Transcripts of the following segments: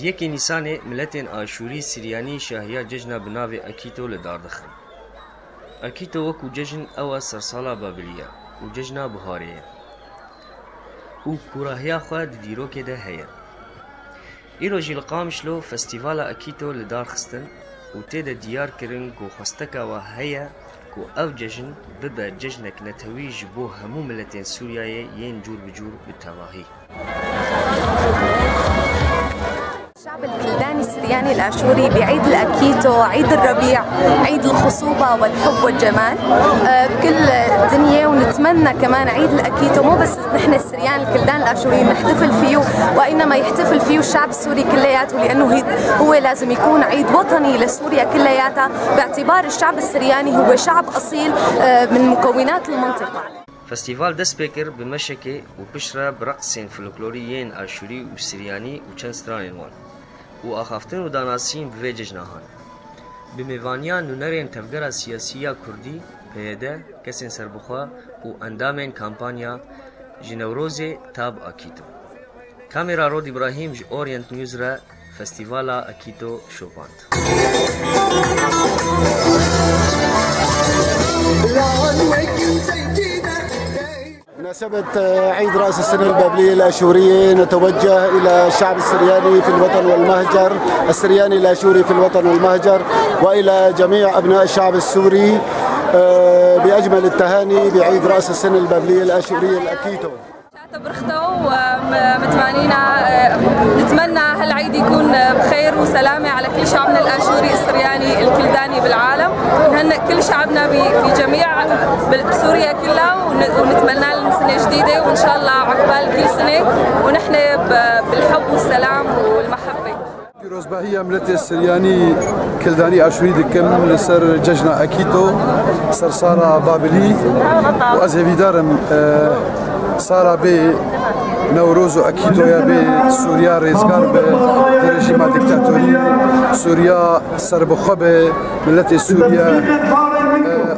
Di yekê Nîsanê miletên Aşûrî Siryanî şahiya cejna bi navê Akîto li dar dixin. Akîto wekû cejn ew e sersala Babilî ye û cejna biharê ye û kûrahiya xwe di dîrokê de heye. Îro jî li Qamişlo Festîvala Akîto li dar xistin û tê de diyar kirin ku xwesteka we heye ku ev cejn bibe cejnek netewî ji bo hemû miletên Sûriyeyê yên cûr bi cûr bi tevahî. الشعب الكلداني السرياني الاشوري بعيد الاكيتو، عيد الربيع، عيد الخصوبه والحب والجمال بكل الدنيا. ونتمنى كمان عيد الاكيتو مو بس نحن السريان الكلدان الاشوريين نحتفل فيه، وانما يحتفل فيه الشعب السوري كلياته، لانه هو لازم يكون عيد وطني لسوريا كلياتها، باعتبار الشعب السرياني هو شعب اصيل من مكونات المنطقه. Festîval dest pê kir bi meşekê û piştre bi reqsên folklorî yên Aşûrî û Siryanî û çend stranên wan û axaftin û danasîn bi vê cejna han. Bi mêvaniya nûnerên Tevgera Siyasî ya Kurdî, PYD, kesên serbixwe û endamên kampanya ji Newrozê ta bi Akîto. Kamera Rod Îbrahîm ji Orient News re Festîvala Akîto şopand. بمناسبة عيد رأس السنة البابلية الآشورية نتوجه إلى الشعب السرياني في الوطن والمهجر، السرياني الآشوري في الوطن والمهجر، وإلى جميع أبناء الشعب السوري بأجمل التهاني بعيد رأس السنة البابلية الآشورية الأكيتو. ومتمنينا نتمنى هالعيد يكون بخير وسلامة على كل شعبنا الآشوري السرياني الكلداني بالعالم، ونهنئ كل شعبنا بجميع بسوريا كلها، ونتمنى لهم سنة جديدة وإن شاء الله عقبال كل سنة ونحن بالحب والسلام والمحبة. پیرۆزباهیە ملەتێ سریانی کلدانی ئاشووری دکەم لەسەر جەژنە ئەکیتۆ سەرساڵە بابلی و ئەز هێویدارم ساڵا بێ نەورۆز و ئەکیتۆیا بێ سووریا ڕێزگار بێ لە رژیما دیکتاتۆری، سووریا سربخوا بێ، ملەتێ سووریا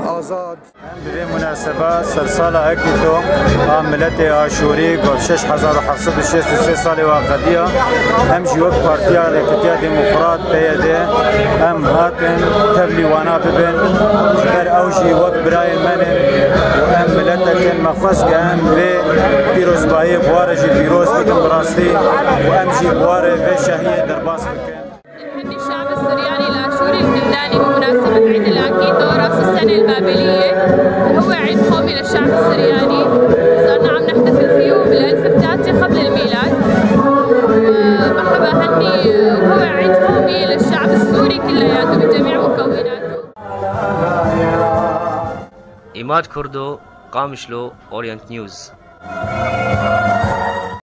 ئازاد. به مناسبة سرسالة أكيتو ملت آشوري قبل 6763 سال واقعية هم جواب بارتيا ركتيا ديمقراط بيده هم هاتن تبلي وانا ببن بر أوجي وك براين منن وهم ملتك مخص كان في بيروز باي بوارجي بيروز بكم براستي وأم جي بواري في شهية درباس بكم. نهني الشعب السرياني الآشوري الكلداني بمناسبة عيد الأكيتو رأس السنة البابلية، هو عيد قومي للشعب السرياني، صرنا عم نحتفل فيه بالألف الثالثة قبل الميلاد. بحب أهني، وهو عيد قومي للشعب السوري كلياته بجميع مكوناته. إيماد كردو، قامشلو، أورينت نيوز.